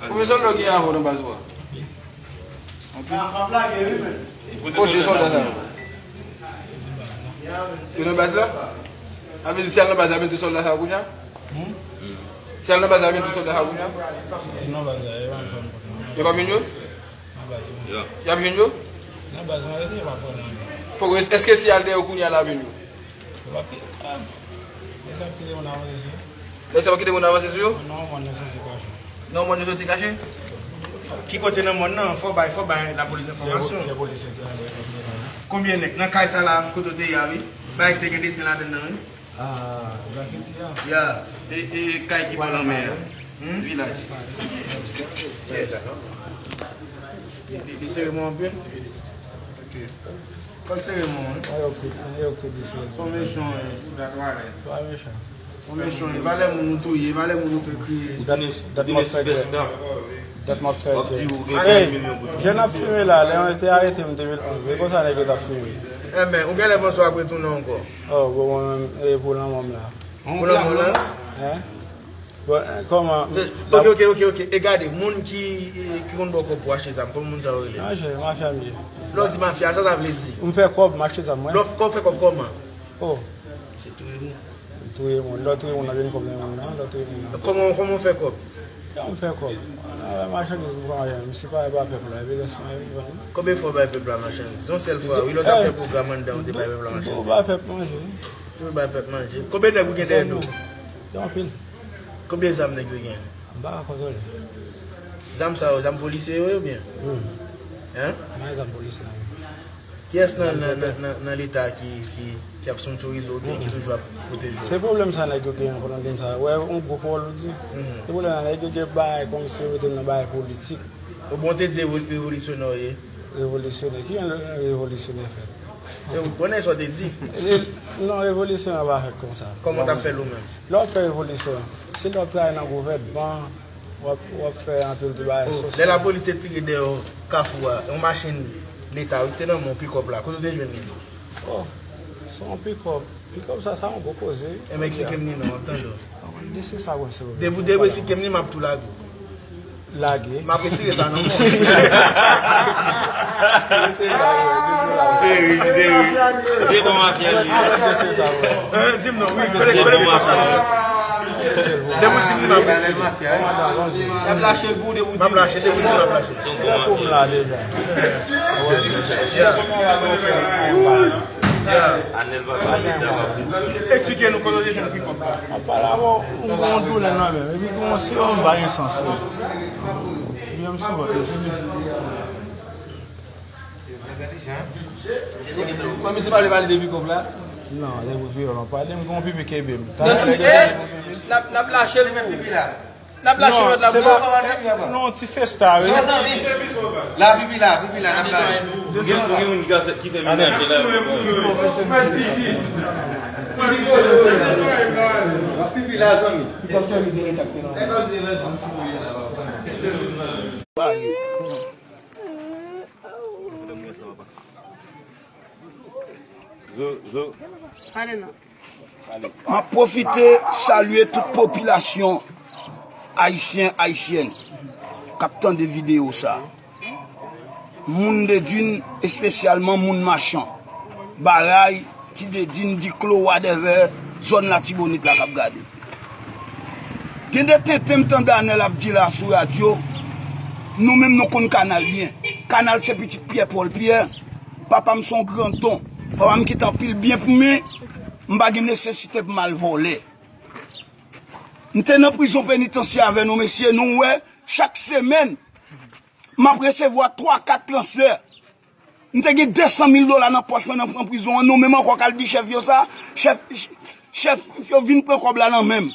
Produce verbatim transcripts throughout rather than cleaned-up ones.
Konbyen sòlda w gen avè w nan baz ou a? Anpil. Kote sòlda sa yo? Yo nan baz la? Sa vle di si y al nan baz la, y ap jwenn tout sòlda sa yo kounye a? Si y al nan baz la, y ap jwenn tout sòlda sa yo kounye a? Yo pa vin yo? Y ap jwenn yo? Poko, èske si y al dèyè yo kounye a, l ap jwenn yo? Lè sa yo kite moun avanse sou yo? Non, mòn nan soti kache. Ki kote nan mòn nan? Fò bay, fò bay lapolis enfòmasyon. Konbyen nèg? Nan kay sa la, kote w te ye a, wi. Bay ki te gen desen ladann nan, wi. Ah, grafiti a. Ya. E, e kay ki bò lanmè a. Hmm? Vilaj. Yes. Li, li, li sere mwen anpil. Ok. Kòl sere mwen, wi. Ay, ok, ay, ok, desi. Son mechan, wi. Son mechan. Son mechan, wi. Valè moun ou touye, valè moun ou fè kriye. Dat m ap fè kè. Dat m ap fè kè. Ey, jan n ap fimen la, lè yo te arete m de mil onz, e konsa nèg yo t ap fimen. Enben, ou genlè panse w ap retounen ankò. Oh, bon, mwen menm, e pou lanmò m la. Pou lanmò w la? Hein? Bon, eh, kòman? Ok, ok, ok, ok. E gade, moun ki, ki konn ba w kòb pou achte zam, kòman moun sa yo rele? Mafya, mafya m ye. Lè w di mafya, sa sa vle di? M fè kòb, m achte zam, mwen. Lè w fè kòb, fè kòb kòman? Oh. Se touye moun. Touye moun. Lè w touye moun, w ap jwenn kòb nan men moun nan, lè w touye moun nan. Kòman, kòman w fè kòb? Kòman m fè kòb? Nan machandiz m pran, m separe ba pèp la, epi rès mwen, m vann. Konbyen fwa w bay pèp la machandiz? Yon sèl fwa, wi, lè w t ap fè pwogram anndan, w te bay pèp la machandiz. Ou ba pèp manje. Ou bay pèp manje. Konbyen nèg ou gen dèyè do? Gen anpil. Konbyen zam nèg yo gen? M pa ka kontwole. Zam sa yo, zam polisye yo ye oubyen? Wi. Hein? M pa gen zam polisye la menm. Kiyès nan, nan, nan, nan, nan Leta ki, ki, ki ap sponsorize w oubyen ki toujou ap pwoteje w? Se pwoblèm sa nèg yo genyen, pwoblèm sa. Wè, yon gwo pawòl ou di. Mhm. Se pwoblèm sa, nèg yo gen bagay kòmsi yo mete m nan bagay politik. Ou bon te di revo-, revolisyonè w ye? Revolisyonè? Ki jan revolisyonè fèt? E ou konnen sa w te di? Non, revolisyonè pa fèt konsa. Kòman w t ap fè l ou menm? Lè w ap fè revolisyon, se lè w ap travay nan gouvènman, w ap, w ap fè anpil ti bagay sosyal. Lè lapolis te tire dèyè w Kafou a, yon machin Leta wi, ki te nan men w, pikòp la, kote w te jwenn li? Oh, se yon pikòp. Pikòp sa, sa yon gwo koze wi. Enben, eksplike m li non, m ap tande w. Desi sa konn se. Depi w eksplike m li, m ap tou lage w. Lage. M ap retire sa nan men w. Se wi, se wi. Se bon mafya li ye. Hein, di m non, wi, kote, kote pikòp sa? Depi w di m li, m ap retire. Y ap lache l pou ou depi w di m. M ap lache, depi w di m, m ap lache. Se pou m la deja. Yeah. Yeah. Anèl pa ka mete a pa pou. Eksplike nou kote w te jwenn pikòp la. Apa la, bon, m gen yon doulè nan men m. Epi kòmanse yo, m pa gen sans yo. Epi m sou vant, yo fini. Mwen, misye pa vle pale de pikòp la? Non, se pou pikòp la. Pale, m gen yon pipi kenbe m. Nan tout, eh, n ap, n ap lache l pou ou. N ap lache lòt la pou ou. Non, ti festa, wi. Non, zanmi. La, pipi la, pipi la, n ap lache. Gen, gen moun ki ka fè, ki fè menaj la. Pipi la, zanmi. Zo, zo. Pale non. M ap pwofite salye tout popilasyon ayisyen, ayisyèn k ap tande videyo sa. Moun Dedin, espesyalman moun Machan, Baray, Ti Dedin, Diklo, whatever, zòn Latibonit la k ap gade. Gen de tenten m tande Anèl ap di la sou radyo, nou menm nou konn Kanal byen. Kanal se pitit Pyè Pòl Pyè, papa m se yon gran don. Papa m kite anpil byen pou mwen, m pa gen nesesite pou m al vòlè. M te nan prizon penitansye avè nou, mesye, nou wè, chak semèn, m ap resevwa twa, kat transfè. M te gen de san mil dola nan pòch mwen nan pran prizon an, nou menm ankò k al di chèf yo sa, chèf, chèf yo vin pran kòb la nan men m.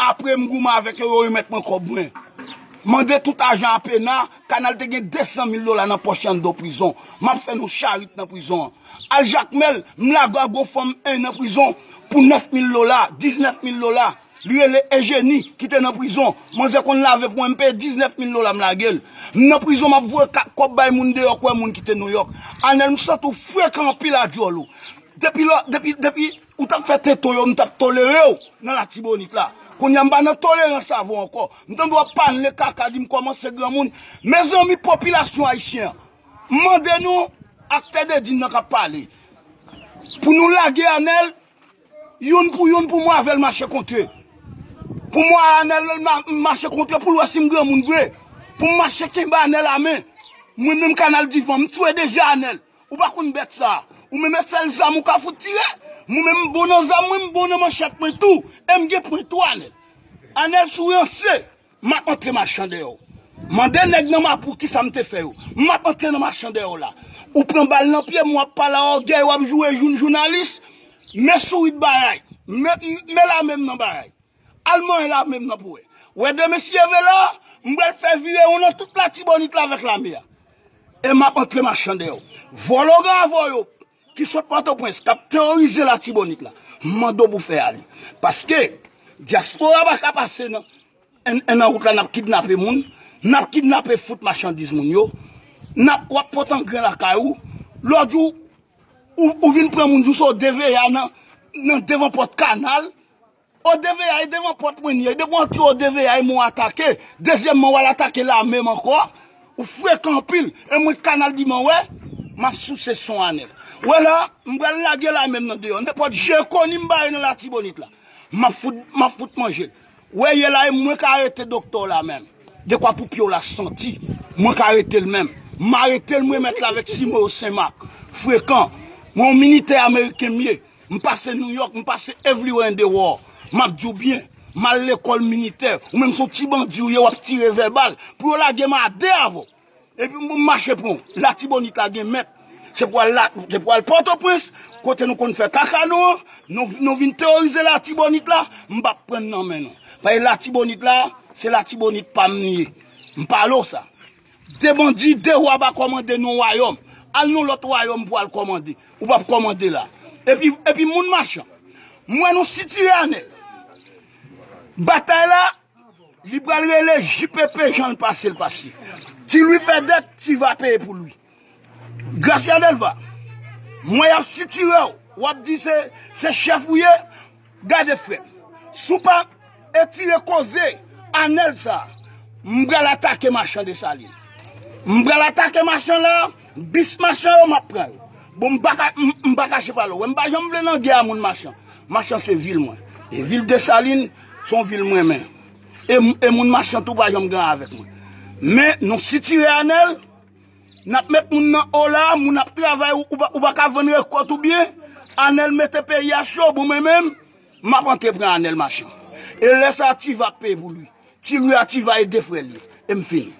Apre m goumen avèk yo, yo remèt mwen kòb mwen. Mande tout ajan a pena, Kanal te gen de san mil dola nan pòch li anndan prizon. M ap fè nou charit nan prizon an. Al Jakmèl, m lage a gon fanm en nan prizon pou nèf mil dola, diznèf mil dola. Li rele Ejeni ki te nan prizon. Manzè konn lave pou mwen, m peye diznèf mil dola, m lage l. M nan prizon, m ap voye ka-, kòb bay moun deyò, kwè moun ki te Nouyòk. Anèl, m santi w frekan anpil a djòl ou. Depi lò, depi, depi ou t ap fè tenten yo, m t ap tolere w nan Latibonit la. Kounye a m pa nan tolerans avè w ankò. M tande w ap pale kaka, di m kòmanse granmoun. Mezanmi, popilasyon ayisyen an, m mande nou, aktè de dim nan k ap pale, pou nou lage Anèl, youn pou youn, pou mwen avè l mache kontre. Pou mwen Anèl ma- mache kontre pou l wè si m granmoun vre. Pou m mache kenbe Anèl a men. Mwen menm Kanal Divan, m tchwe deja Anèl. Ou pa konn bèt sa. Ou menm e sèl zam ou ka fout tire. Mwen menm m bon nan zam mwen, m bon nan manchèt mwen tou. E m gen pwen tou Anèl. Anèl sou ranse. M ap antre machan dèyè w. Mande nèg nan Mapou kisa m te fè yo. M ap antre nan machan dèyè w la. Ou pran bal nan pye m, w ap pale a ògèy, w ap joure joun jounalis. Men sourit bagay. Men, men lame m nan bagay. Al manyen lame m nan pou wè. Wè de mesye vela, m pral fè virewon nan tout Latibonit la avèk lame a. E m ap antre machan dèyè w. Vòlò gravò yo ki sot Pòtoprens, k ap teworize Latibonit la, m mande w pou fè ale. Paske dyaspora pa ka pase nan, en- en nan wout la, n ap kidnape moun, n ap kidnape fout machandiz moun yo, n ap w ap pot angren lakay ou, lòt jou ou, ou vin pran moun jouk o D V A nan, nan devan pòt kanal, o D V A e devan pòt mwen n ye. Depi w antre o D V A e mwen w atake. Dezyèmman, w al atake lame m ankò. Ou frekan anpil. E mwen Kanal Divan wè, m ap souse son Anèl. Wè la, m pral lage lame m nan deyò. Nenpòt je koni m bare nan Latibonit la, m ap fout, m ap fout manje l. Wè ye la, e mwen ka arete doktè w la menm. Dekwa pou pye w la santi. Mwen ka arete l menm. M arete l, mwen mèt la avèk simo yo Senmak. Frekan. Mwen yon militè ameriken m ye. M pase New York, m pase everywhere in the world. M ap di w byen, m al lekòl militè. Ou menm se yon ti bandi ou ye, w ap tire vèbal. Pou yo lage m a de avè w. Epi m mache pran w. Latibonit la gen mèt. Se pou al la, se pou al Pòtoprens, kote nou konn fè kaka nou an. Nou, nou vin teworize Latibonit la, m p ap pran nan men nou. Paske Latibonit la, se Latibonit pa m li ye. M pale w sa. De bandi, de wa pa kòmande nan wayòm. Al nan lòt wayòm pou al kòmande. Ou p ap kòmande la. Epi, epi moun machan. M wè nou sitire Anèl. Batay la, li pral rele J P P jan l pase l pase. Ti Lwi fè dèt, Ti Va peye pou Lwi. Gracia Delva, m wè y ap sitire w. W ap di se, se chèf ou ye. Gade frè m, si w pa etire koze Anèl sa, m pral atake machan Desalin. M pral atake machan la, bis machan yo, m ap pran yo. Bon, m pa ka, m, m pa kache pale w. M pa janm vle nan gè a moun machan. Machan se vil mwen. E vil Desalin, se yon vil m renmen. E, e moun machan tou pa janm gen avèk mwen. Men, nou sitire Anèl, n ap met moun nan o la, moun ap travay, ou, ou pa, ou pa ka vann rekòt ou byen. Anèl mete peyi a cho, bon, mwen menm, m ap antre pran Anèl machan. E lè sa a, Ti Va ap peye pou Lwi. Ti Lwi a Ti Va e de frè l ye. E m fini.